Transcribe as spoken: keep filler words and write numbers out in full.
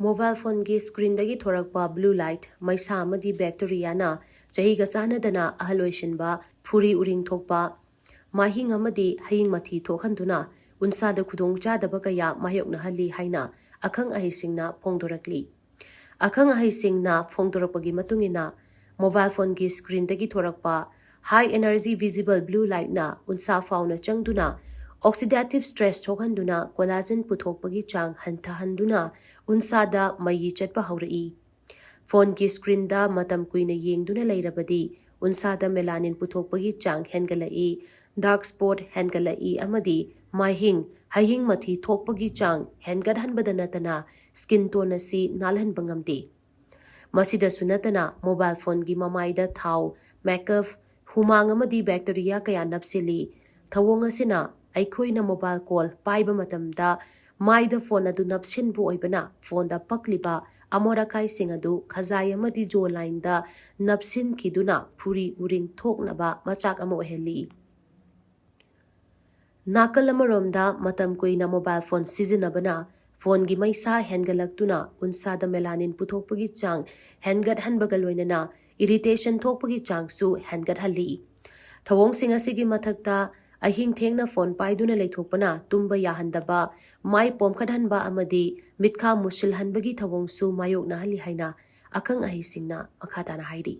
Mobile phoneꯒꯤ screenꯗꯒꯤ ꯊꯣꯔꯛꯄ blue light, ꯃꯩꯁꯥ ꯑꯃꯗꯤ bacteriaꯅ ꯆꯍꯤꯒ ꯆꯥꯟꯅꯗꯅ ꯑꯍꯜ ꯑꯣꯏꯁꯤꯟꯕ, ꯐꯨꯔꯤ ꯎꯔꯤꯡ ꯊꯣꯛꯄ, ꯃꯍꯤꯡ ꯑꯃꯗꯤ ꯍꯌꯤꯡ ꯃꯊꯤ ꯊꯣꯛꯍꯟꯗꯨꯅ ꯎꯟꯁꯥꯗ ꯈꯨꯗꯣꯡꯆꯥꯗꯕ ꯀꯌꯥ ꯃꯥꯌꯣꯛꯅꯍꯜꯂꯤ ꯍꯥꯏꯅ ꯑꯈꯪ ꯑꯍꯩꯁꯤꯡꯅ ꯐꯣꯡꯗꯣꯔꯛꯂꯤ꯫ ꯑꯈꯪ ꯑꯍꯩꯁꯤꯡꯅ ꯐꯣꯡꯗꯣꯔꯛꯄꯒꯤ ꯃꯇꯨꯡ ꯏꯟꯅ, mobile phoneꯒꯤ screenꯗꯒꯤ ꯊꯣꯔꯛꯄ high energy visible blue lightꯅ ꯎꯟꯁꯥ ꯐꯥꯎꯅ ꯆꯪꯗꯨꯅ oxidative stress ꯊꯣꯛꯍꯟꯗꯨꯅ collagen ꯄꯨꯊꯣꯛꯄꯒꯤ ꯆꯥꯡ ꯍꯟꯊꯍꯟꯗꯨꯅ ꯎꯟꯁꯥꯗ ꯃꯩ ꯆꯠꯄ ꯍꯧꯔꯛꯏ꯫ Phoneꯒꯤ screenꯗ ꯃꯇꯝ ꯀꯨꯏꯅ ꯌꯦꯡꯗꯨꯅ ꯂꯩꯔꯕꯗꯤ ꯎꯟꯁꯥꯗ melanin ꯄꯨꯊꯣꯛꯄꯒꯤ ꯆꯥꯡ ꯍꯦꯟꯒꯠꯂꯛꯏ, dark spot ꯍꯦꯟꯒꯠꯂꯛꯏ ꯑꯃꯗꯤ ꯃꯍꯤꯡ, ꯍꯌꯤꯡ ꯃꯊꯤ ꯊꯣꯛꯄꯒꯤ ꯆꯥꯡ ꯍꯦꯟꯒꯠꯍꯟꯕꯗ ꯅꯠꯇꯅ skin tone ꯑꯁꯤ ꯅꯥꯜꯍꯟꯕ ꯉꯝꯗꯦ꯫ ꯃꯁꯤꯗꯁꯨ ꯅꯠꯇꯅ mobile phoneꯒꯤ ꯃꯃꯥꯏꯗ ꯊꯥꯎ, makeup, ꯍꯨꯃꯥꯡ ꯑꯃꯗꯤ bacteria ꯀꯌꯥ ꯅꯞꯁꯤꯜꯂꯤ꯫ ꯊꯧꯑꯣꯡ ꯑꯁꯤꯅ ꯑꯩꯈꯣꯏꯅ mobile call ꯄꯥꯏꯕ ꯃꯇꯝꯗ ꯃꯥꯏꯗ phone ꯑꯗꯨ ꯅꯞꯁꯤꯟꯕ ꯑꯣꯏꯕꯅ phoneꯗ ꯄꯛꯂꯤꯕ ꯑꯃꯣꯠ ꯑꯀꯥꯏꯁꯤꯡ ꯑꯗꯨ ꯈꯖꯥꯏ ꯑꯃꯗꯤ jaw lineꯗ ꯅꯞꯁꯤꯟꯈꯤꯗꯨꯅ ꯐꯨꯔꯤ ꯎꯔꯤꯡ ꯊꯣꯛꯅꯕ ꯃꯆꯥꯛ ꯑꯃ ꯑꯣꯏꯍꯜꯂꯤ꯫ ꯅꯥꯀꯜ ꯑꯃꯔꯣꯝꯗ ꯃꯇꯝ ꯀꯨꯏꯅ mobile phone ꯁꯤꯖꯤꯟꯅꯕꯅ phoneꯒꯤ ꯃꯩꯁꯥ ꯍꯦꯟꯒꯠꯂꯛꯇꯨꯅ ꯎꯟꯁꯥꯗ melanin ꯄꯨꯊꯣꯛꯄꯒꯤ ꯆꯥꯡ ꯍꯦꯟꯒꯠꯍꯟꯕꯒ ꯂꯣꯏꯅꯅ irritation ꯊꯣꯛꯄꯒꯤ ꯆꯥꯡꯁꯨ ꯍꯦꯟꯒꯠꯍꯜꯂꯤ꯫ ꯊꯧꯑꯣꯡꯁꯤꯡ ꯑꯁꯤꯒꯤ ꯃꯊꯛꯇ ꯑꯍꯤꯡ ꯊꯦꯡꯅ phone ꯄꯥꯏꯗꯨꯅ ꯂꯩꯊꯣꯛꯄꯅ ꯇꯨꯝꯕ ꯌꯥꯍꯟꯗꯕ, ꯃꯥꯏ ꯄꯣꯝꯈꯠꯍꯟꯕ ꯑꯃꯗꯤ ꯃꯤꯠꯈꯥ ꯃꯨꯁꯤꯜꯍꯟꯕꯒꯤ ꯊꯧꯑꯣꯡꯁꯨ ꯃꯥꯌꯣꯛꯅꯍꯜꯂꯤ ꯍꯥꯏꯅ ꯑꯈꯪ ꯑꯍꯩꯁꯤꯡꯅ ꯃꯈꯥ ꯇꯥꯅ ꯍꯥꯏꯔꯤ꯫